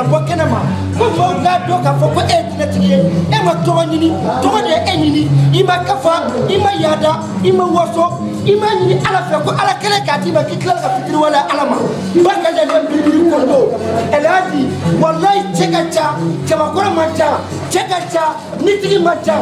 ka bɔ kɛnɛ ma ko maaw k'a dɔn k'a fɔ ko e ye diinɛtigi ye e ma tɔgɔ ɲini tɔgɔ de ye e ɲini i ma kafa i ma yaada i ma waso i ma ɲini ala fɛ ko ala kɛlen k'a d'i ma k'i tilala ka fitiriwale ala ma Bakarijan de biribiri kondo Elhaji walayi cɛ ka ca cɛbakɔrɔ man ca cɛ ka ca nitigi man ca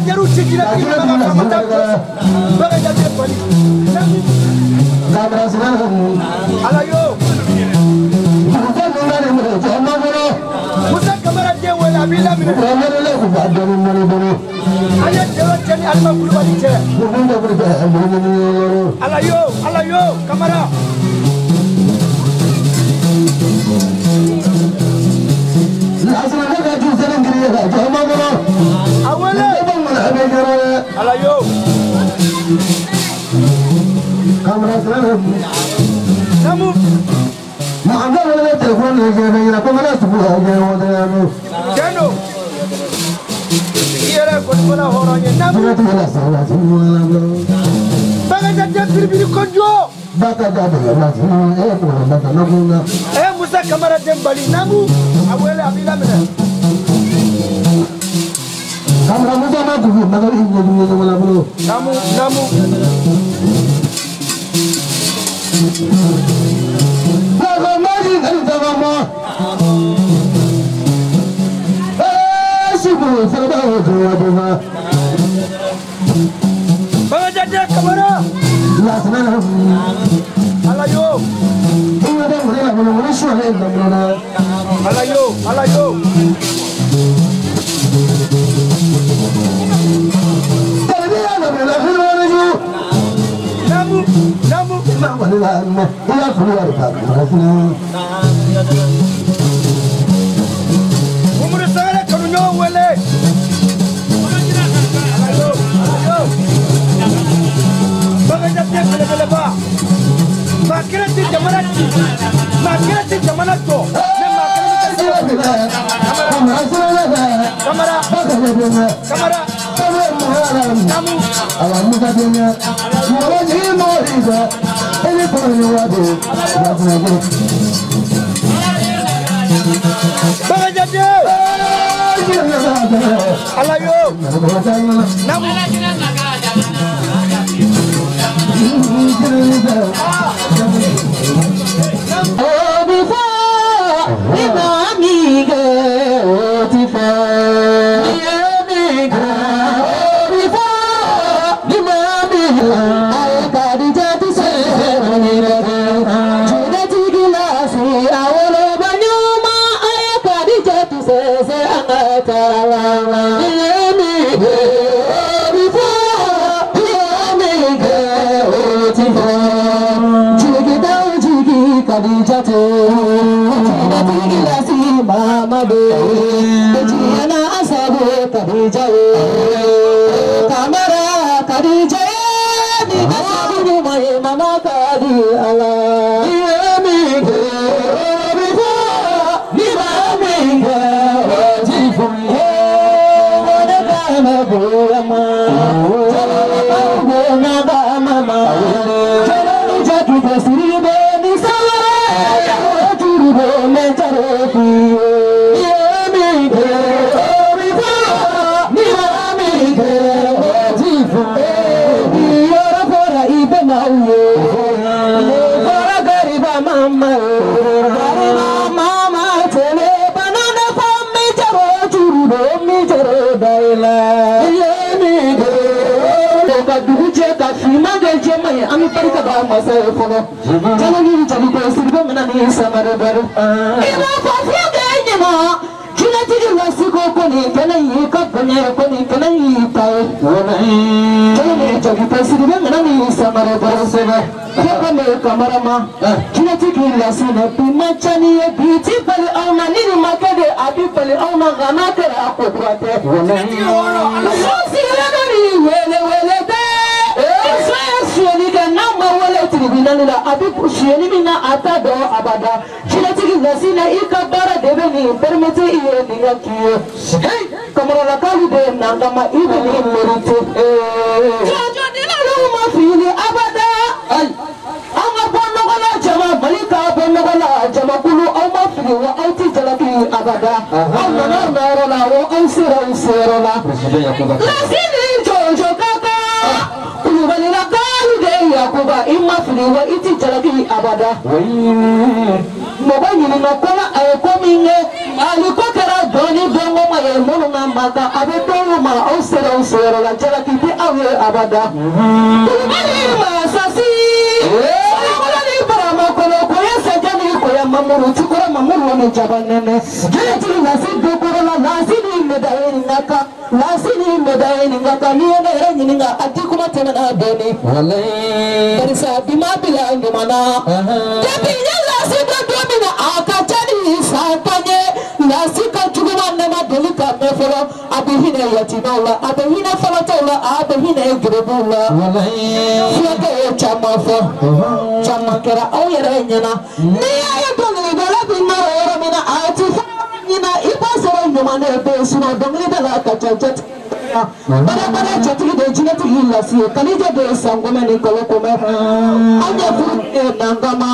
jɛriw ci jinɛtigi ma ka faama ta Bagaja den bali. Ala yo. Musa Kamara den wele a b'i laminɛ. An ye cɛ o cɛ ni Alima Kulubali cɛ. Ala yo, ala yo, Kamara. A wele. Ala yo. Namu. Tiɲɛ don. I yɛrɛ kɔni fɔla hɔrɔn ye. Namu. Bagaja den biribiri kojo. Musa Kamara den bali. Namu. A wele a b'i laminɛ. Namu, namu. Bagaja den Kamara. Ala yo. Ala yo, ala yo. Namu, namu. Umaru Sangare kanu ɲɔgɔn wele. Ala yo, ala yo. Bagaja den belebeleba. Maa kelen tɛ jamana ci. Maa kelen tɛ jamana jɔ. Ne maa kelen tɛ jamana jɔ. Kamara, Kamara, Namu. Bagaja den. Ala yo. Namu. Mɔgɔ ɲininka ko la a ye ko min kɛ Mali ko kɛra dɔɔni dɔnko ma ye minnu na ma kan a bɛ dɔw ma aw sera aw seyɔrɔ la jalaki tɛ aw ye abada. Kulubali masasi. Kulubali barama kɔnɔ koye sɛgɛn ni koya mamuru cikɔrɔ mamuru ni jaba nɛnɛ. Jɛnɛtigi lasi dukɔrɔ la lasi ni médaille ni ka kan lasi ni médaille ni ka kan n'i ye ne yɛrɛ ɲininka a di kuma tɛmɛna dɔɔni. Barisa bi ma bila ɲuman na. Depuis n ye lasi dɔn don min na a ka ca ni san 10 ye. Lasi ka juguman ne ma deli ka mɛn fɔlɔ a bɛ hinɛ yatimɛw la a bɛ hinɛ falatɔw la a bɛ hinɛ gerebuw la. Fulakɛ ye caman fɔ caman kɛra aw yɛrɛ ɲɛna. N'i y'a ye dɔnkilidala bɛ nɔrɔ yɔrɔ min na a ti fɔ ɲina i b'a sɔrɔ ɲuman de bɛ yen sinɔn dɔnkilidala ka ca jatigi. Badabada jatigi de jinɛtigi lasi ye kalija de ye sankɔmɛ ni kɔlɔkɔmɛ. An ye furu kɛ nankama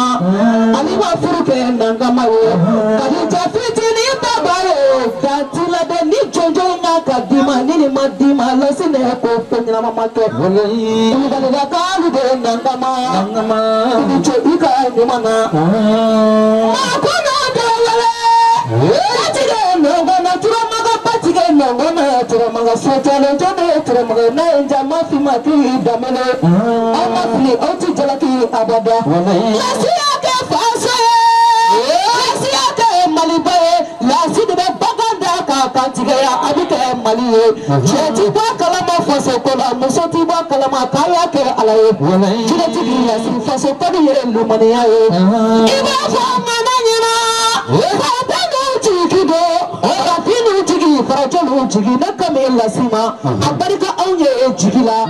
ani ma furu kɛ nankama ye kalija fitinin baba ye danti la dɛ ni jɔnjɔn kan ka d'i ma ni nin ma d'i ma lasi ne ko ko ɲɛnama ma kɛ. Kulubalila k'alu de ye nankama i ni ce i ka ɲuman na. Maa ko n'a tɛ wele. Batigɛ nɔngɔnna turamaga batigɛ nɔngɔnna turamaga sotɔlen jɔn ye turamaga n'a ye jama fi ma k'i daminɛ aw ma fili aw ti jalaki abada. Lasi y'a kɛ faso ye lasi y'a kɛ Maliba ye lasi de bɛ bagan da k'a kantigɛ a bɛ kɛ Mali ye. Cɛ ti bɔ a kalama faso ko la muso ti bɔ a kalama k'a y'a kɛ Ala ye. Jinɛtigi lasi faso ko de ye lumaniya ye. I b'a fɔ ŋana ɲɛna. Farajɛw jigi ne ka min lasi ma a barika anw ye jigi la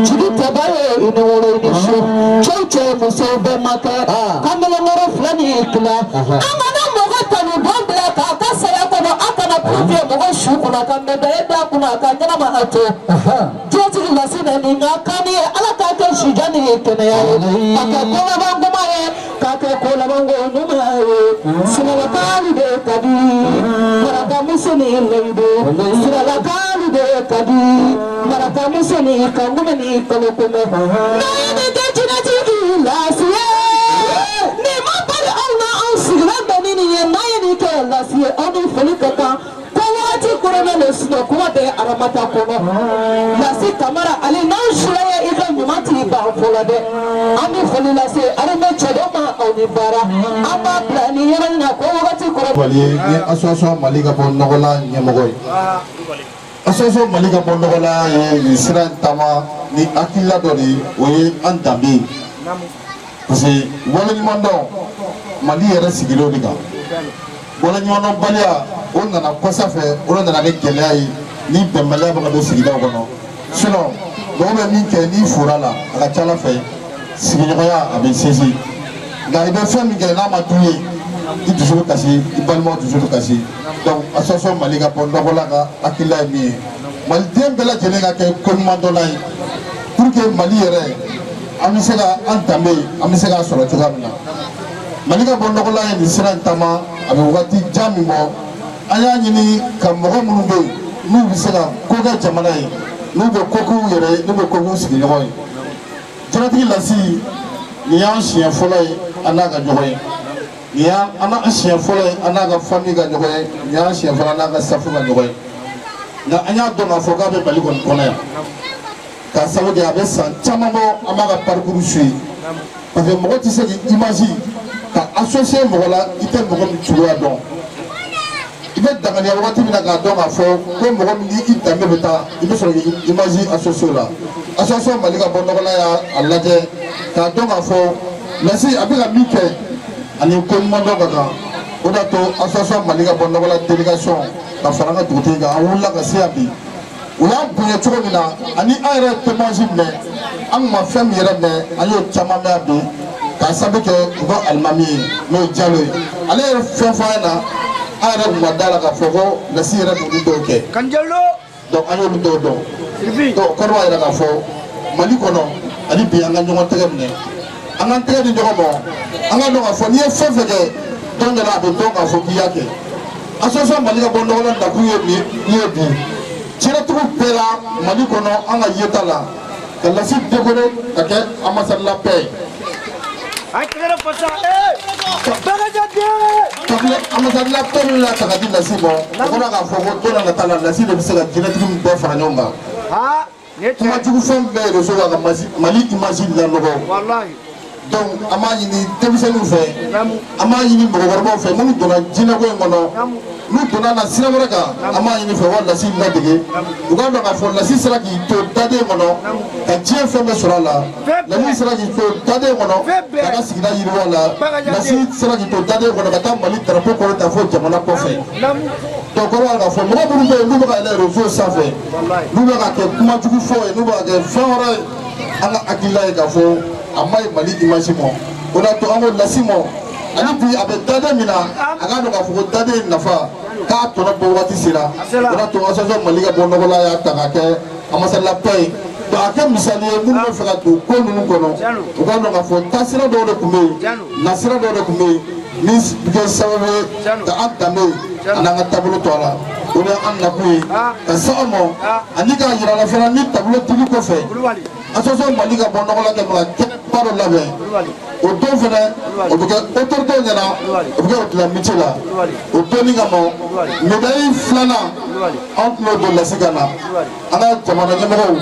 jigi tɛba ye i ni wolo i ni su cɛw cɛ musow bɛɛ ma kɛ kamalenkɔrɔ 2 ni tila an kana mɔgɔ tanu don bila k'a ka saya kɔnɔ an kana purufin mɔgɔ su kunna ka mɛdɛye d'a kunna ka ɲɛnama a to jɛtigi lasi na nin ka kan ni ye Ala k'a kɛ sijan ni kɛnɛya ye ka kɛ ko laban kuma ye k'a kɛ ko laban ko ɲuman ye sinalakalu de ka di marakamuso ni layido siralakalu de ka di marakamuso ni kangume ni kalokomɛ n'a ye nin kɛ jinɛtigi lasi ye nin ma bali aw na aw sigilen bɛ ni nin ye n'a ye nin kɛ lasi ye aw ni foli ka kan. Ko wagati kɔnɔna de sinɔ kuma bɛ aramata kɔnɔ lasi kamara ale n'aw sira ye i ka ɲuman t'i ban fɔlɔ dɛ an bɛ foli lase armée cɛdenw ma aw ni baara an b'a bila nin yɔrɔ in na ko wagati kɔrɔ. Kulubali ye ni association Mali ka bɔ nɔgɔ la ɲɛmɔgɔ ye. Association Mali ka bɔ nɔgɔ la ye nin sira in taama ni hakilila dɔ de ye o ye an danbe ye parce que waleɲumandɔn Mali yɛrɛ sigilen o de kan. Waleɲumandɔnbaliya o nana kɔsa fɛ o de nana ni gɛlɛya ye ni bɛnbaliya bɛ ka don sigidaw kɔnɔ sinon mɔgɔ bɛ min kɛ n'i fora la a ka ca Ala fɛ sigiɲɔgɔnya a bɛ sinsin nka i bɛ fɛn min kɛ n'a ma dun ye i dusu bɛ kasi i balimaw dusu bɛ kasi donc association Mali ka bɔ nɔgɔ la ka hakilila ye min ye maliden bɛɛ lajɛlen ka kɛ koɲumandɔnna ye pour que Mali yɛrɛ an bɛ se ka an danbe an bɛ se k'a sɔrɔ cogoya min na. Mali ka bɔ nɔgɔ la ye nin sira in taama a bɛ waati jan min bɔ an y'a ɲini ka mɔgɔ minnu bɛ yen n'u bɛ se ka ko kɛ jamana ye n'u bɛ ko k'u yɛrɛ ye n'u bɛ ko k'u sigiɲɔgɔn ye. Jɛnɛtigi lasi nin y'an siɲɛ fɔlɔ ye an n'a ka ɲɔgɔn ye nin y'an siɲɛ fɔlɔ ye an n'a ka famille ka ɲɔgɔn ye nin y'an siɲɛ fɔlɔ an n'a ka safu ka ɲɔgɔn ye nka an y'a dɔn k'a fɔ k'a bɛ Mali kɔni kɔnɔ yan k'a sababu kɛ a bɛ san caman bɔ an b'a ka parcours suit parce que mɔgɔ tɛ se k'i image ka associer mɔgɔ la i tɛ mɔgɔ min cogoya dɔn i bɛ danganiya wagati min na k'a dɔn k'a fɔ ko mɔgɔ min n'i danbe bɛ taa i bɛ sɔrɔ k'i image associer o la association Mali ka bɔ nɔgɔ la y'a lajɛ k'a dɔn k'a fɔ lasi a bɛ ka min kɛ ani ko ɲuman dɔn ka kan o de y'a to association Mali ka bɔ nɔgɔ la délégation ka fara an ka dugutigi kan an wulila ka se yan bi u y'an bonya cogo min na ani an yɛrɛ témoignage mɛn an kun ma fɛn min yɛrɛ mɛn an y'o caman mɛn yan bi k'a sababu kɛ u ka alimami ye n'o ye Jalo ye ale yɛrɛ fɛn fɔ an ɲɛna an yɛrɛ kun ma da la k'a fɔ ko lasi yɛrɛ b'olu dɔw kɛ donc an y'olu dɔw dɔn donc o kɔrɔ b'a jira k'a fɔ Mali kɔnɔ ani bi an ka ɲɔgɔn tɛgɛ minɛ an k'an tɛgɛ di ɲɔgɔn ma an ka dɔn k'a fɔ n'i ye fɛn fɛn kɛ don dɔ la a bɛ dɔn k'a fɔ k'i y'a kɛ association Mali ka bɔ nɔgɔ la nakun ye min ye bi jɛnɛtigiw bɛɛ la Mali kɔnɔ an ka yeta la ka lasi décorer ka kɛ ambassade la paix ye. Amasadila tɔn min la ta ka di Lasi ma, o kɔrɔ k'a fɔ ko don na nata la Lasi de bɛ se ka jinɛtigi min bɛɛ fara ɲɔgɔn kan. Kuma jugu fɛn bɛɛ réseau kan ka Mali image lanɔgɔ. Donc an b'a ɲini denmisɛnninw fɛ, an b'a ɲini mɔgɔkɔrɔbaw fɛ minnu donna jinɛko in kɔnɔ, n'u donna na sira wɛrɛ kan, an b'a ɲini fɛ wa Lasi ladege. U k'a dɔn k'a fɔ Lasi sera k'i to daden kɔnɔ ka diɲɛ fɛn bɛɛ sɔrɔ a la. Lasi sera k'i to daden kɔnɔ ka ka sigida yiriwa la. Lasi sera k'i to daden kɔnɔ ka taa Mali drapeau kɔrɔ ta fo jamana kɔfɛ. Donc kɔrɔ b'a k'a fɔ mɔgɔ minnu bɛ yen n'u bɛ ka yɛlɛ réseau sanfɛ, n'u bɛ ka kɛ kumajugu fɔ ye, n'u bɛ ka kɛ fɛn wɛrɛ ye, an ka hakilila ye k'a fɔ a ma ɲi Mali image ma. O de y'a to an ko Lasi ma, ani bi a bɛ daden min na, a k'a dɔn k'a fɔ ko daden nafa k'a tɔnɔ bɔ waati sera. O de y'a to association Mali ka bɔ nɔgɔ la y'a ta k'a kɛ amasadila tɔn ye. Donc a kɛ misali ye minnu bɛ fɛ ka don ko ninnu kɔnɔ, u k'a dɔn k'a fɔ taasira dɔw de tun bɛ yen, nasira dɔw de tun bɛ yen min bɛ kɛ sababu ye ka an danbe ani an ka taabolo to a la. O de y'an nakun ye ka se aw ma, ani k'a yira la fana ni taabolo dili kɔfɛ, association Mali ka bɔ nɔgɔ la kɛ ka kɛnɛba dɔ labɛn. O don fɛnɛ o bɛ kɛ autorité ɲɛna, o bɛ kɛ o dilan métier la. O donni kama médaille filanan an tun y'o don Lasi ka na. An ka jamana ɲɛmɔgɔw,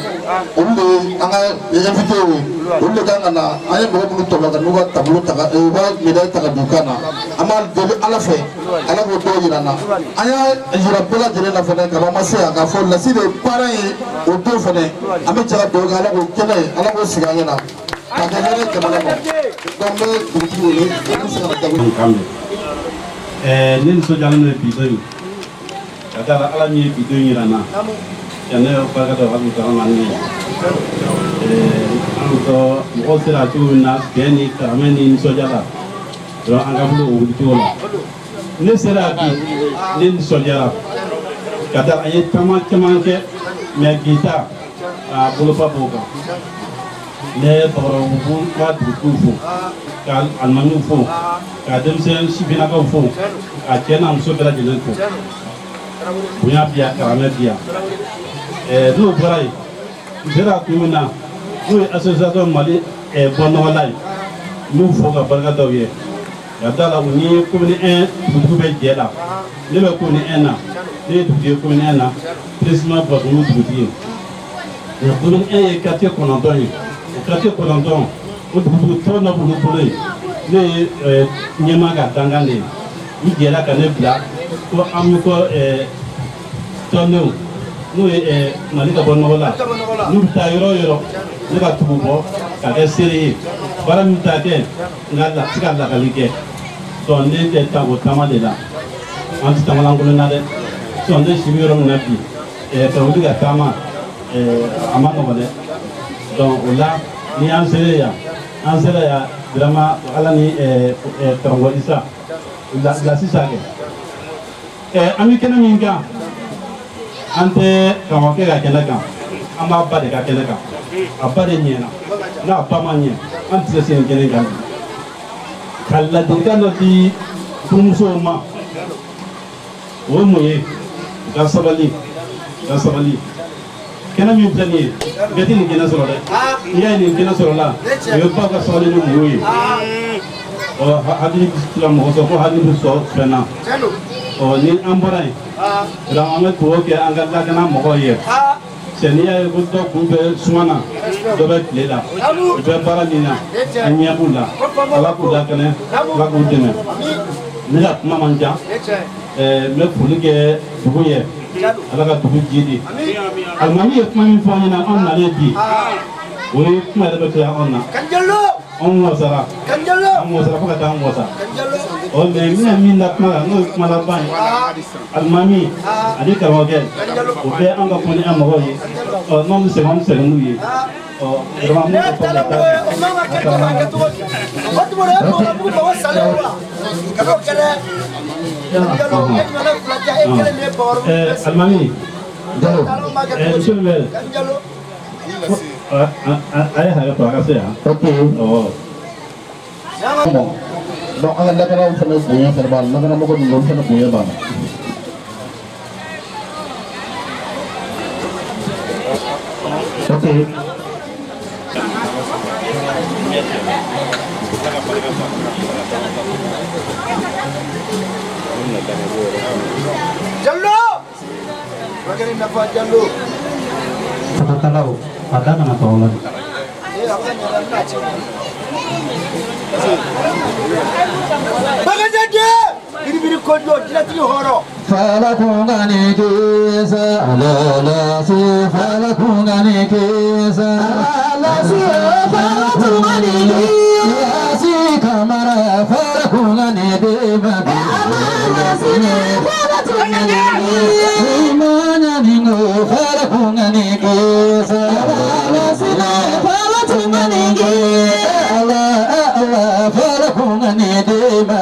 olu de ye an ka invité ye, olu de kan ka na. An ye mɔgɔ minnu tɔmɔ ka n'u ka taabolo ta ka u ka médaille ta ka don u kan na, an b'a deli Ala fɛ, Ala k'o dɔw yira an na. An y'a yira bɛɛ lajɛlen na fɛnɛ kaba ma se yan k'a fɔ Lasi de ye baara ye. O don fɛnɛ an bɛ jɛ ka dugawu kɛ, Ala k'o kɛnɛ, Ala k'o sigi an ɲɛna ka kɛ hɛrɛ jamana ma. Donc n bɛ dugutigi wele, an bɛ se ka na daminɛ. Ne nisɔndiyalen don bi don in ka da la, Ala min ye bi don in yira n na, yan ne yɛrɛ barika da Ala taala ma ne ye. An tɔ mɔgɔw sera cogo min na bɛn ni karamɛ ni nisɔndiya la donc an ka wuli o wuli cogo la. Ne sera bi, ne nisɔndiyara ka da an ye taama caman kɛ, mais bi ta a bolofa b'o kan. Ne Bakɔrɔbabugu ka dugutigiw fo, ka alimamiw fo, ka denmisɛn sifinnakaw fo, ka cɛ n'a muso bɛɛ lajɛlen fo. Bonya bi yan, karamɛ bi yan. N'o bɔra yen, n sera kun min na, n'o ye association Mali bɔ nɔgɔ la ye, n b'u fo ka barika da u ye ka da la. U ni commune 1 dugutigiw bɛ jɛ la. Ne bɛ commune 1 na, ne ye dugutigi ye commune 1 na, précisément Bɔsɔnw dugutigi ye. Mais commune 1 ye quartier 9 ye. O quartier 9, o dugutigi tɔn dɔ b'olu bolo yen, ne ye ɲɛmaa ka dankan de ye. U jɛra ka ne bila ko an bɛ kɔ tɔndenw, n'o ye Mali ka bɔ nɔgɔ la, n'u bɛ taa yɔrɔ o yɔrɔ, ne ka tugu kɔ ka kɛ seere ye. Baara min bɛ taa kɛ, n ka se ka lakali kɛ. Donc ne tɛ taa o taama de la, an tɛ taama lankolon na dɛ. Sinon ne si bɛ yɔrɔ min na bi, ka wuli ka taama, a ma nɔgɔn dɛ. Donc o la ni an sera yan, an sera yan vraiment, Ala ni karamɔgɔ Isa la sisan kɛ. An bɛ kɛnɛ min kan, an tɛ karamɔgɔkɛ ka kɛnɛ kan, an b'a ba de ka kɛnɛ kan. A ba de ɲɛna, n'a ba ma ɲɛ, an tɛ se nin kɛnɛ kan bi. Ka ladilikan dɔ di furumusow ma, o ye mun ye? U ka sabali, u ka sabali. Kɛnɛ min filɛ nin ye, bɛɛ tɛ nin kɛnɛ sɔrɔ dɛ. N'i y'a ye nin kɛnɛ sɔrɔ la, o ye baw ka sabali ni muɲu ye. Ɔ hakili bɛ se ka mɔgɔ sɔrɔ ko hakili bɛ sɔrɔ fɛn na. Ɔ ni an bɔra yen, an bɛ dugawu kɛ an ka lakana mɔgɔw ye. Cɛ, n'i y'a ye ko dɔ kun bɛ suma na, dɔ bɛ tile la, u bɛ baara min na, an ɲɛ b'u la. Ala k'u lakanɛ, Ala k'u dɛmɛ. Ne ka kuma man jan. N bɛ foli kɛ dugu ye, Ala ka dugu ji di. Alimami ye kuma min fɔ an ɲɛna, anw nalen bi, o ye kuma yɛrɛ bɛ tila anw na. Anw wasara, an wasara fo ka taa an wasa. Ɔ mais n bɛna min da kuma kan, n'o ye kuma laban ye, alimami ani karamɔgɔkɛ, o bɛɛ an ka kuma ni an mɔgɔw ye. Ɔ n'anw bɛ sɛgɛn, an bɛ sɛgɛn n'u ye. Ɔ vraiment, mun bɛ fɔ ka taa. O man ka kɛ cogo kɛ cogo di? O tuma e Bakɔrɔbabugu mɔgɔ salen wa ka n'o kɛ dɛ. Kanjalo, e ɲɔgɔnna fila tɛ, e kelen de ye Bakɔrɔbabugu. Alimami, monsieur le maire, Kanjalo. A ye hakɛ to, a ka se yan. Ok. Ɔ. Donc an ka lakanaw fana bonya fana b'a la, lakanamɔgɔ ninnu, olu fana bonya b'a la. Ok. Jallo! Bakari nafa Jallo. Fototalaw a da kana tɔgɔ la. Bakajade! Biribiri kojo jinɛtigi hɔrɔn. Falakungani kisa alalasi falakungani kisa alalasi falakungani kisa kamara falakungani dema alalasi falakungani imana ningo falakungani kisa alalasi falakungani kisa Allah Allah falakungani dema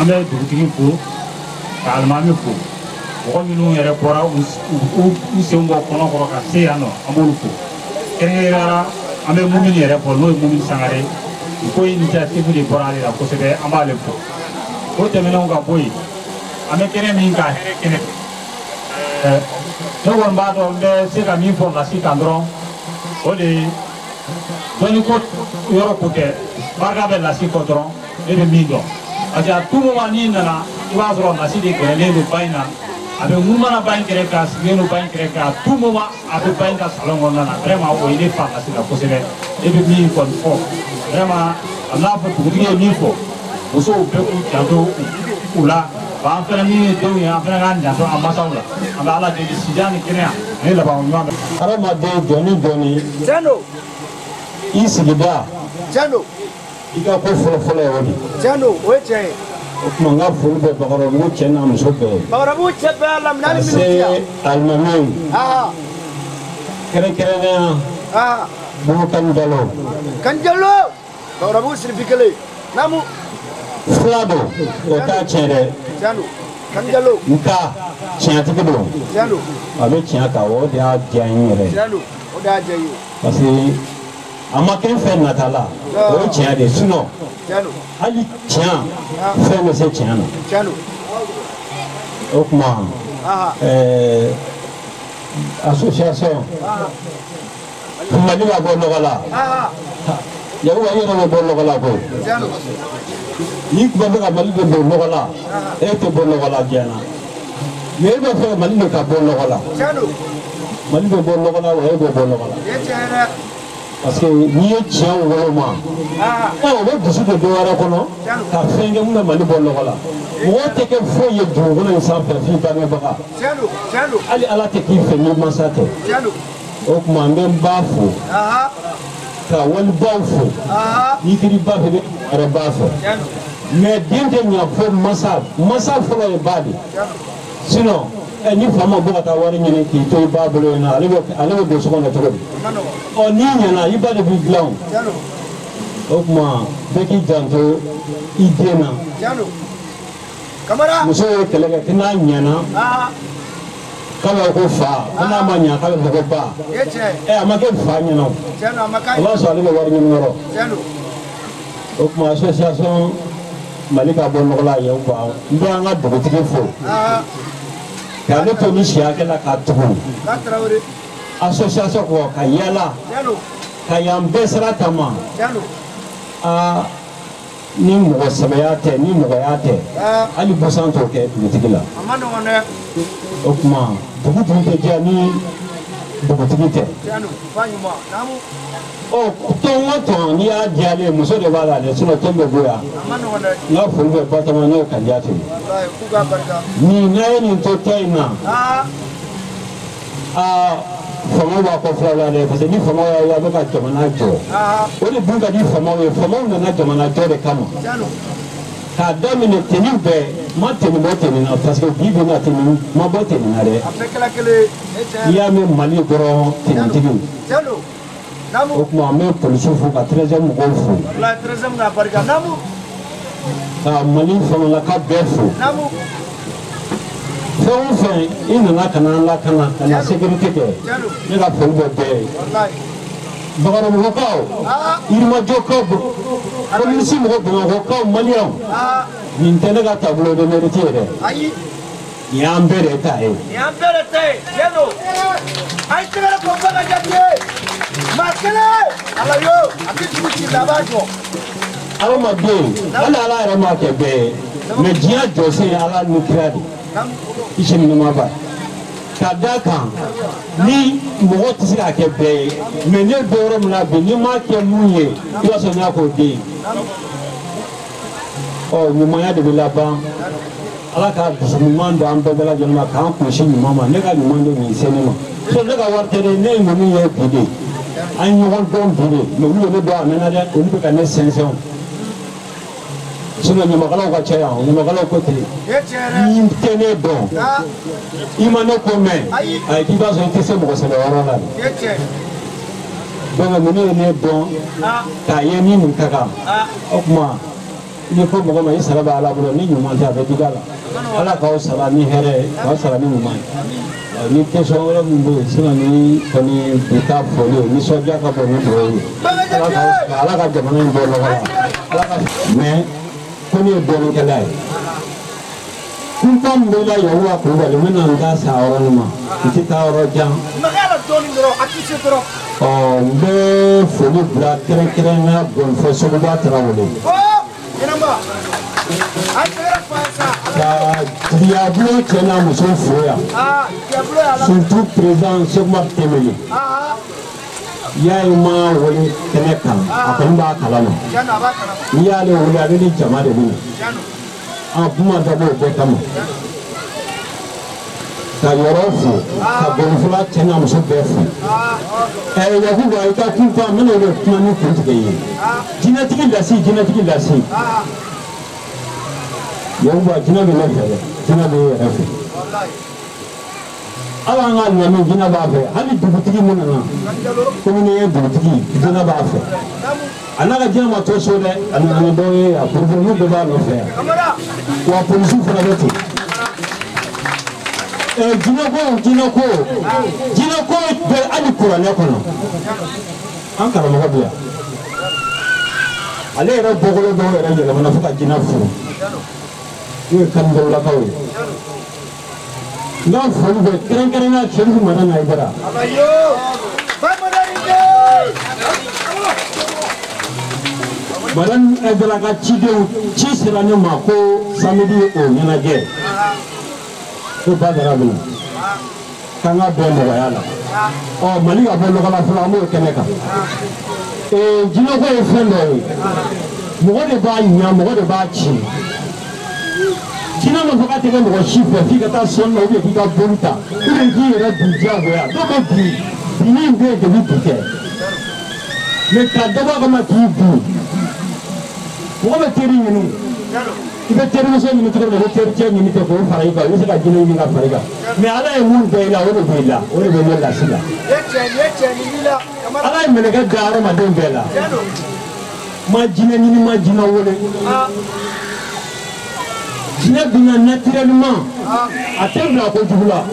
An bɛ dugutigi fo ka alimami fo mɔgɔ minnu yɛrɛ bɔra u senw bɔ kɔnɔ kɔrɔ ka se yan nɔ an b'olu fo kɛrɛnkɛrɛnnenya la an bɛ Mumini yɛrɛ fɔ n'o ye Mumini Sangare ye ko initiative de bɔra ale la kosɛbɛ an b'ale fo o tɛmɛnenw ka bɔ yen an bɛ kɛnɛ min kan hɛrɛ kɛnɛ ne kɔni b'a dɔn n bɛ se ka min fɔ lasi kan dɔrɔn o de ye dɔnni ko yɔrɔ ko tɛ barika bɛ lasi kɔ dɔrɔn ne bɛ min dɔn. Parce que à tout moment n'i nana i b'a sɔrɔ lasi de gɛrɛlen don ba in na a bɛ ŋunumana ba in kɛrɛfɛ a sigilen don ba in kɛrɛfɛ à tout moment a bɛ ba in ka salon kɔnɔna na vraiment o ye ne fa lasi la kosɛbɛ ne bɛ min kɔni fɔ vraiment a n'a fɔ dugutigi ye min fɔ musow bɛɛ k'u janto u la wa an fana min ye denw ye an fana k'an janto an masaw la an bɛ Ala deli sijan ni kɛnɛya ani laban ɲuman bɛ. Hadamaden jɔnni jɔnni. Tiɲɛ don. I sigida. Tiɲɛ don. I ka ko fɔlɔ-fɔlɔ ye o de ye. Tiɲɛ don o ye tiɲɛ ye. O tuma n ka foli bɛ Bakɔrɔbugu cɛ n'a muso bɛɛ ye. Bakɔrɔbugu cɛ bɛɛ la minɛn ni minnu ti yan. Ka se alimamiw. Kɛrɛnkɛrɛnnenya. Bubakari Jalo. Kanjalo. Bakɔrɔbugu sirifi kelen. Naamu. Fila don o t'a tiɲɛ dɛ. Tiɲɛ don. Kanjalo. Nka tiɲɛtigi don. Tiɲɛ don. A bɛ tiɲɛ kan o de y'a diya n yɛrɛ ye. Tiɲɛ don o de y'a diya i ye. Parce que a ma kɛ n fɛ nata la o ye tiɲɛ de ye sinon hali tiɲɛ fɛn bɛ se tiɲɛ na. Tiɲɛ don. O tuma association Mali ka bɔ nɔgɔ la. Yakuba i yɛrɛ bɛ bɔ nɔgɔ la koyi. N'i tun bɛ fɛ ka Mali de bɔ nɔgɔ la e tɛ bɔ nɔgɔ la diɲɛ na. Mais e bɛ fɛ ka Mali de ka bɔ nɔgɔ la. Mali bɛ bɔ nɔgɔ la wa e bɛ bɔ nɔgɔ la. Parce que n'i ye tiɲɛ woloma o bɛ dusu don dɔ wɛrɛ kɔnɔ ka fɛn kɛ mun bɛ Mali bɔ nɔgɔ la. Mɔgɔ tɛ kɛ foyi ye dugukolo in sanfɛ f'i bangebaga. Hali Ala tɛ k'i fɛ n'i mansa tɛ. O tuma n bɛ n ba fo. Ka walibaw fo. N'i kɛra ba fɛ i bɛ yɛrɛ ba fɛ. Mais den tɛ ɲa fo mansa. Mansa fɔlɔ ye ba de ye. Sinon ni fa ma bɔ ka taa wari ɲini k'i to i ba bolo yen nɔ ale bɛ don so kɔnɔ cogo di? Ɔ n'i ɲɛna i ba de b'i dilan o. O tuma bɛɛ k'i janto i den na. Muso ye kɛlɛ kɛ ko n'a ɲɛna k'a b'a fɔ ko fa, ko n'a ma ɲa k'a bɛ fɔ ko ba. A ma kɛ fa ɲɛna o. O b'a sɔrɔ ale bɛ wari ɲini yɔrɔ. O tuma association Mali ka bɔ nɔgɔ la Yakuba n bɛ an ka dugutigi fo. K'ale to ni si hakɛ la ka tugu association kɔ ka yala ka yan bɛɛ sira taama. Aa ni mɔgɔ sɛbɛya tɛ ni mɔgɔya tɛ hali busan t'o kɛ dugutigi la. O tuma dugu dun tɛ diya ni dugutigi tɛ. Ɔ tɔn o tɔn n'i y'a diyalen muso de b'a la dɛ sinon tɔn bɛ bɔ yan. N ka foli bɛ Batoma n'o ye Kajatu ye. Nin n'a ye nin to tɔn in na aa faamaw b'a kɔ filaw la dɛ parce que ni faamaw y'a ye a bɛ ka jamana jɔ o de dun ka di faamaw ye. Faamaw nana jamana jɔ de kama. K'a daminɛ teni bɛɛ ma teni bɔ teni na parce que bi bi na teni ma bɔ teni na dɛ. N'i y'a mɛn Mali dɔrɔn tenitigiw. O tuma an bɛ polisiw fo ka 13e mɔgɔw fo. Ka Mali famalaka bɛɛ fo. Fɛn o fɛn i nana ka na an lakana ka na sécurité kɛ ne ka foli bɛ bɛɛ ye. Bakɔrɔbugukaw, Yirimajɔkaw, polisi mɔgɔ Bamakɔkaw, maliyɛnw nin tɛ ne ka tableau de mérite ye dɛ. Nin y'an bɛɛ de ta ye. Nin y'an bɛɛ de ta ye tiɲɛ don. A ye tɛgɛrɛ fɔ Bakarijan ye. Maa kelen ala yo a tɛ dugu ci la a b'a jɔ. Adamaden hali Ala yɛrɛ m'a kɛ bɛɛ ye mais diɲɛ jɔsen ye Ala ni kira de i sini ɲuman ba. Ka d'a kan ni mɔgɔ tɛ se k'a kɛ bɛɛ ye mais ne bɛ yɔrɔ min na bi n'i m'a kɛ mun ye i b'a sɔrɔ n y'a k'o den ye. Ɔ ɲumanya de bɛ laban. Ala ka dusu ɲuman don an bɛɛ lajɛlen ma k'an kunsi ɲuman ma. Ne ka ɲuman de nin se ne ma. So ne ka wari tɛ dɛ, ne ye ninnu ye bi de. An ye ɲɔgɔn dɔn bi de mais olu ye ne dɔn a mɛnna dɛ, olu bɛ ka ne sɛnsɛn o. Sinon ɲamakalaw ka ca yan, ɲamakalaw ko ten. N'i tɛ ne dɔn, i ma ne ko mɛn, ayi k'i b'a sɔrɔ i tɛ se mɔgɔ sɛbɛ yɔrɔ la dɛ. Donc ninnu ye ne dɔn k'a ye ni nin ka kan. O tuma n'i ko mɔgɔ ma i sara bɛ Ala bolo ni ɲuman tɛ a bɛ digi a la. Ala k'aw sara ni hɛrɛ ye, k'aw sara ni ɲuman ye. Ni question wɛrɛ min bɛ yen sinon ni kɔni bi taa foli ye nisɔndiya ka bon ni dugawu ye. Ala ka jamana in bɔ nɔgɔ la. Ala ka mais ko ne ye dɔnnikɛla ye. Kunpa min bɛ la Yakuba Kulubali n bɛna n da sa yɔrɔ nin ma n tɛ taa yɔrɔ jan. Ɔ n bɛ foli bila kɛrɛnkɛrɛnnenya Gɔnifɔ Sogoba Tarawele. Ka Jigiyabulon cɛ n'a muso fo yan. Surtout président Sekuba Tɛmɛni. Y'a ye ma wele kɛnɛ kan a kɔni b'a kalama. N'i y'ale wele ale ni jama de bɛ na. A kuma dabɔ o bɛɛ kama. Ka yɔrɔ fo ka Gɔnifɔla cɛ n'a muso bɛɛ fo. Yakuba i ka kunpa n bɛna o de kuma ni kuntigɛ ye. Jinɛtigi lasi jinɛtigi lasi. Yakuba jinɛ bɛ ne fɛ dɛ, jinɛ bɛ e yɛrɛ fɛ. Hali an ka ɲami jinɛ b'a fɛ, hali dugutigi mun nana, komi ne ye dugutigi, jinɛ b'a fɛ. A n'a ka jinɛ ma to so dɛ, a nana ni dɔw ye a kurukuru bɛɛ b'a nɔfɛ yan. Wa polisiw fana bɛ ten. Jinɛko bɛ hali kuranɛ kɔnɔ. An karamɔgɔ bɛ yan. Ale yɛrɛ bɔkolo dɔw yɛrɛ yɛlɛmana fo ka jinɛ furu. N'o ye kanjɔlakaw ye. N ka foli bɛ kɛrɛnkɛrɛnnenya Sɛrifu Madani Hayidara. Madani Hayidara ka cidenw ci sera ne ma ko samedi o ɲɛnajɛ. Ko Badara bɛ na. K'an ka bɛn nɔgɔya la. Ɔ Mali ka bɔ nɔgɔ la fɔlɔ an b'o kɛnɛ kan. Jinɛko ye fɛn dɔ ye. Mɔgɔ de b'a ɲa, mɔgɔ de b'a ci. Jinɛ ma fɔ k'a tɛ kɛ mɔgɔ si fɛ f'i ka taa sɔnni na ou bien k'i ka boli ta ou bien k'i yɛrɛ bin diyagoya. Dɔw bɛ bin, binni in bɛ yen depuis bi tɛ. Mais ka dabɔ a kama k'i bin. Mɔgɔ bɛ teri ɲini. I bɛ terimuso ɲini cogo min na, i bɛ tericɛ ɲini ten k'o fara i kan, i bɛ se ka jinɛ ɲini ka fara i kan. Mais Ala ye mun da i la, o de b'i la, o de bɛ ne lasi la. Ala ye mɛlɛkɛ da hadamaden bɛɛ la. Ma jinɛ ɲini, ma jinɛ wele. Jinɛ binna naturellement, a tɛ bila kojugu la.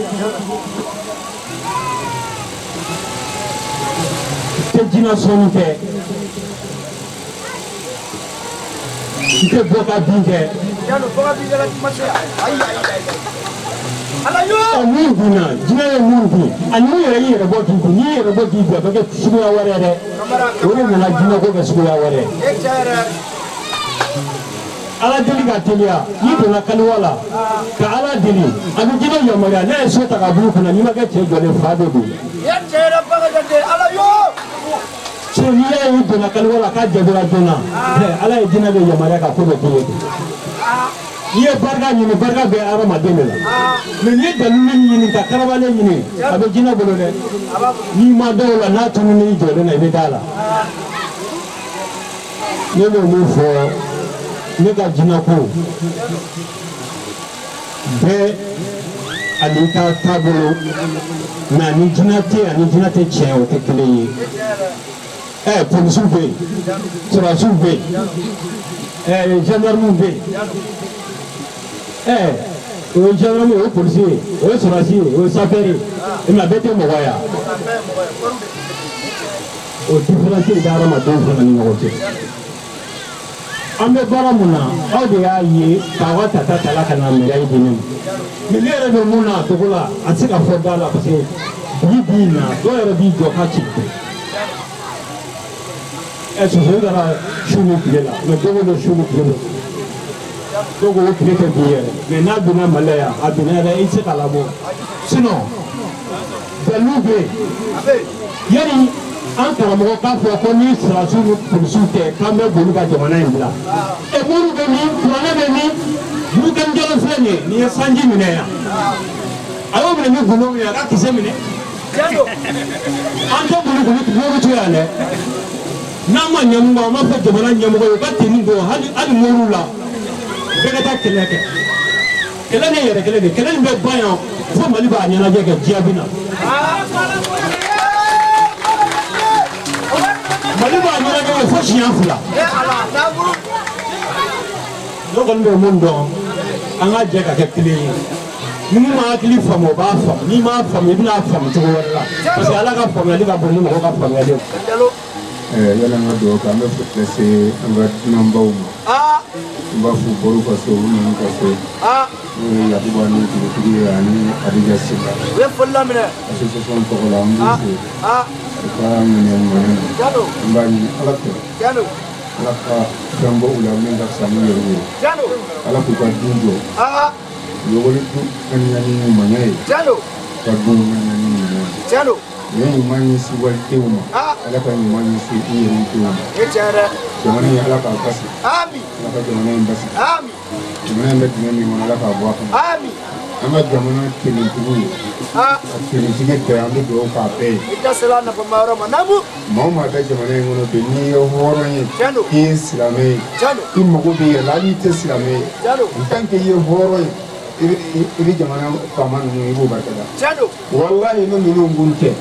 I tɛ jinɛ sɔnni kɛ. I tɛ bɔ ka bin kɛ. Ɔ mun binna, jinɛ ye mun bin, ani mun yɛrɛ y'i yɛrɛ bɔ k'i bin, n'i y'i yɛrɛ bɔ k'i bin, a bɛ kɛ suguya wɛrɛ dɛ. O de nana jinɛko kɛ suguya wɛrɛ. Ala deli ka teliya, n'i donna kaliwa la, ka Ala deli, a bɛ jinɛ yamaruya, n'a ye so ta ka b'u kunna, n'i ma kɛ cɛ jɔlen fa bɛ don. So n'i y'a ye i donna kaliwa la k'a jabira joona, Ala ye jinɛ de yamaruya ka ko dɔ k'i ye. N'i ye barika ɲini, barika bɛ hadamaden de la. Mais n'i ye dalilu ɲini ka karabalen ɲini, a bɛ jinɛ bolo dɛ. N'i ma da o la, n'a tununa i jɔlen na, i bɛ da a la. Ne bɛ mun fɔ? Ne ka jinɛko bɛɛ ani ka taabolo, mais ani jinɛ tɛ ani jinɛ tɛ tiɲɛ, o tɛ kelen ye. Polisiw bɛ yen, sɔrɔdasiw bɛ yen, gendarmew bɛ yen. O ye gendarme ye, o ye polisi ye, o ye sɔrɔdasi ye, o ye sapeur ye, mais a bɛɛ tɛ mɔgɔ ye. O différence de bɛ hadamadenw fana ni ɲɔgɔn cɛ. An bɛ baara mun na, aw de y'a ye k'aw ka tata ta la ka na médaille di ne ma. Mais ne yɛrɛ bɛ mun na a togo la, a tɛ se ka fɔ da la parce que bi bi in na, dɔw yɛrɛ b'i jɔ k'a ci. Sosoli taara su ni tile la, mais dɔw bɛ su ni tile la. Dɔw ko tile tɛ bin yɛrɛ, mais n'a binna Mali la yan, a binna yɛrɛ, i tɛ se k'a labɔ. Sinon, dalilu bɛ yen. Yanni an karamɔgɔ k'a fɔ ko ni sɔrɔdasiw ni polisiw tɛ k'an bɛ boli ka jamana in bila. Moriw bɛ min, kuranɛ bɛ min, Burukani Jalo filɛ nin ye, nin ye sanji minɛ yan. A y'o minɛ ni gundo min ye, a ka kisɛ minɛ. An tɛ boli k'olu moriw to yan dɛ. N'an ma ɲɛ mun kɔ, an b'a fɔ jamana ɲɛmɔgɔ ye u ka tenue don hali moriw la. Bɛɛ ka taa kɛlɛ kɛ. Kɛlɛ ni yɛrɛ kɛlɛ de, kɛlɛ nin bɛ ban yan fo Mali b'a ɲɛnajɛ kɛ diɲɛ bɛ na. Mali b'a ɲɛnajɛ kɛ fo siɲɛ 2. Ne kɔni bɛ mun dɔn, an ka jɛ ka kɛ kelen ye. Ni mun ma hakili faamu, o b'a faamu. N'i m'a faamu, i bɛna faamu cogo wɛrɛ la. Parce que Ala ka faamuyali ka bon ni mɔgɔ ka faamuyali ye. Yala an ka dugawu kɛ, an bɛ foli lase an ka dunanbaw ma. N b'a fɔ u bɔr'u ka so, u nan'u ka so. N'o ye Yakuba ni dugutigi ye ani Adija Sila. U ye foli laminɛ. Association tɔgɔ la, an b'u fo. U ka ŋaniya ɲuman na. An b'a ɲini Ala fɛ. Ala ka fɛn bɔ u la min ka fisa n'u yɛrɛ ye. Ala k'u ka du jɔ. U ye wali du ŋaniya ni ɲumanya ye. Ka du ŋaniya ni ɲumanya ye. U ye ɲuman ɲɛsin walidenw ma, Ala ka ɲuman ɲɛsin i yɛrɛ denw ma. Jamana in Ala k'a basigi. Ala ka jamana in basigi. Jamana in bɛ dingɛ min kɔnɔ, Ala k'a bɔ a kɔnɔ. An ka jamana kelentigiw ye, a kelentigi bɛɛ, an bɛ dugawu k'a bɛɛ ye. Maa o maa bɛ jamana in kɔnɔ bi, n'i ye hɔrɔn ye, i ye silamɛ ye, i mago b'i yɛrɛ la, hali n'i tɛ silamɛ ye, en tant que i ye hɔrɔn ye, i bɛ jamana faama ninnu, i b'o barika da. Walahi ni ninnu kun tɛ,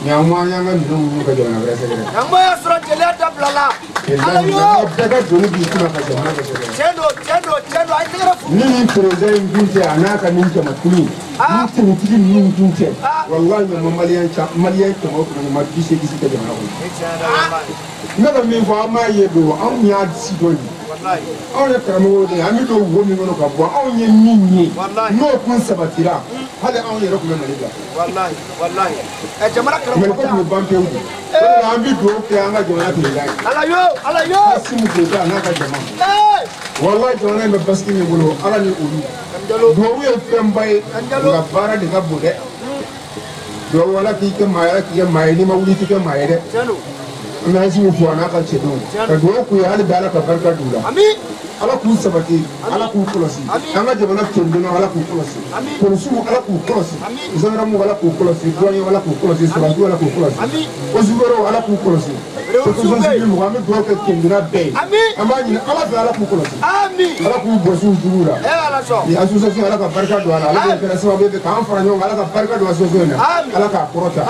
ɲango an y'an ka ninnu kun ka jamana wɛrɛ sɛgɛrɛ. Ɲango y'a sɔrɔ jeliya dabila la. Ala yo! Bɛɛ ka doni b'i kunna ka jamana kɛ sɛgɛrɛ. Tiɲɛ don, tiɲɛ don, tiɲɛ don, a ye tɛgɛrɛ fo. Ni nin président in kun tɛ, a n'a ka nin jamakulu in, ni tenitigi ninnu kun tɛ, walahi ɲama maliyɛn kɛmɛ o kɛmɛ ɲama 80 si tɛ jamana kɔnɔ. Ne bɛ min fɔ, an m'a ye don, anw y'a si dɔn de. Anw ye karamɔgɔw de ye, an bɛ don wo min kɔnɔ ka bɔ, anw ye min ye, n'o kun sabatira, hali anw yɛrɛ tun bɛ Mali bila. Walahi, walahi. Jamana karamɔgɔ Mali ko tun bɛ ban pewu de. O de la an bɛ dugawu kɛ an ka jamana président ye. Ala yo, Ala yo. Assimi Goïta n'a ka jama. Walahi jamana in bɛ basigi min bolo, Ala ni olu. Dugawu ye fɛnba ye, nka baara de ka bon dɛ. Dugawu Ala k'i kɛ maa ye, Ala k'i kɛ maa ye, n'i ma wuli i tɛ kɛ maa ye dɛ. An bɛ Assimi fo a n'a ka cɛdenw ka dugawu k'u ye, hali bi Ala ka barika d'u la. Ala k'u sabati, Ala k'u kɔlɔsi. An ka jamana tendonna, Ala k'u kɔlɔsi. Polisiw, Ala k'u kɔlɔsi. Gendarmew, Ala k'u kɔlɔsi. Douaniers, Ala k'u kɔlɔsi. Sɔrɔdasiw, Ala k'u kɔlɔsi. Eaux Ala k'u kɔlɔsi. Protection civile mɔgɔ, an bɛ dugawu kɛ tendonna bɛɛ ye. An b'a ɲini Ala fɛ, Ala k'u kɔlɔsi. Ala k'u bɔsi u juguw la. Nin association, Ala ka barika don a la. Ala de kɛra sababu ye k'an fara ɲɔgɔn kan, Ala ka barika don association in na. Ala k'a kɔrɔta.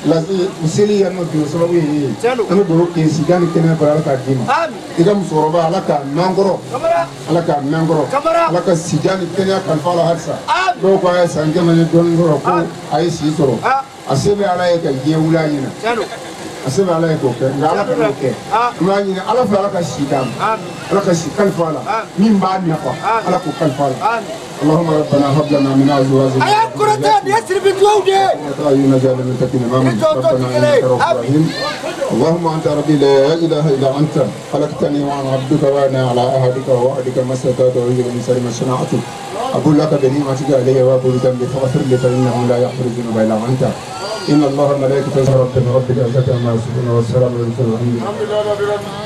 Lase u seli yan nɔ bi, o sababu ye ye. An bɛ dugawu kɛ sida ni kɛnɛya kɔrɔ, Ala k'a d'i ma. I ka musokɔrɔba, Ala k'a mɛn kɔrɔ. Ala k'a mɛn kɔrɔ. Ala ka sida ni kɛnɛya kalifa a la halisa. Dɔw ko a ye san 100 ni dɔɔnin sɔrɔ, ko a ye si sɔrɔ. A se bɛ Ala ye ka diɲɛ wuli a ɲɛna. A se bɛ Ala ye k'o kɛ, nka Ala kan'o kɛ. An b'a ɲini Ala fɛ, Ala ka si d'a ma. Ala ka si kalifa a la. Min b'a nafa, Ala k'o kalifa a la. اللهم ربنا هب لنا من ازواجنا ايا كرتان يسري بالجودة اعين اجعل المتقين اماما. ربنا انك رؤوف رحيم. اللهم انت ربي لا اله الا انت، خلقتني وانا عبدك وانا على عهدك ووعدك ما استطعت، اعوذ بك من شر ما صنعت. اقول لك بنعمتك علي وابو بذنبي فاغفر لي فانه لا يغفر الذنوب الا انت. ان الله وملائكته ربنا رب العزه عما يصفون والسلام على المرسلين. الحمد لله رب العالمين.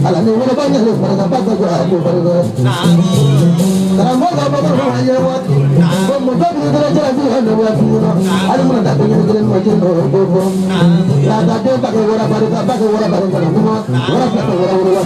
Ala ni wolo ba ɲɛ barika ba ka jɔ a ko barika. Karamɔgɔ ka bɔ kɔnɔ a ye waati. Ko muso min kɛra jalaki ye ne waati kɔnɔ. Hali mana taa den kelen ma jɛ n'o ko fɔ. K'a ta den ba kɛ wara barika ba kɛ wara barika la kuma wara fila kɛ wara wolo la.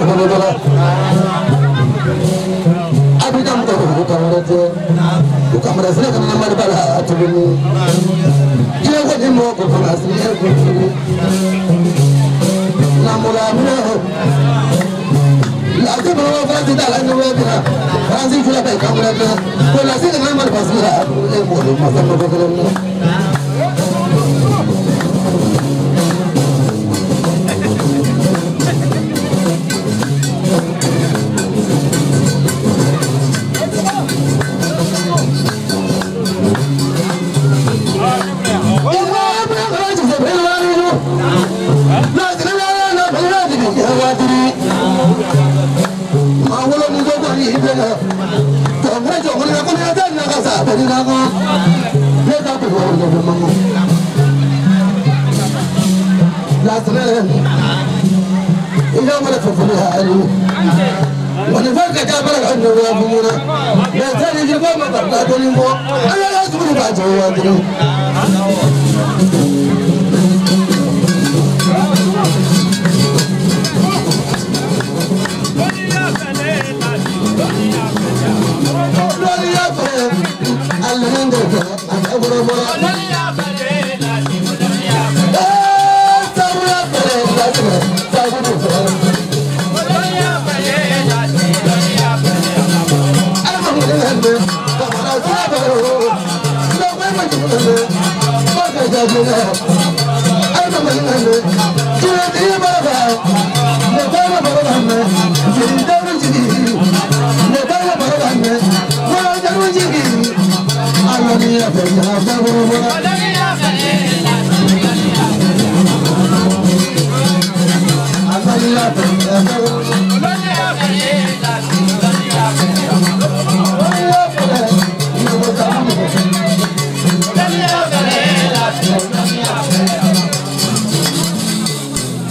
Kɔnɔdɔla Abidjan mɔgɔ ko kamara tɛ o kamara sira kana na mariba la tuguni diɲɛ ko ni mɔgɔ ko fana sini ko namula minɛ lasi bolo faransi t'a la ni wɛrɛ bɛ na faransi fila bɛɛ kamara tɛ ko lasi kana mariba sira e b'o de masa mɔgɔ kelen minɛ.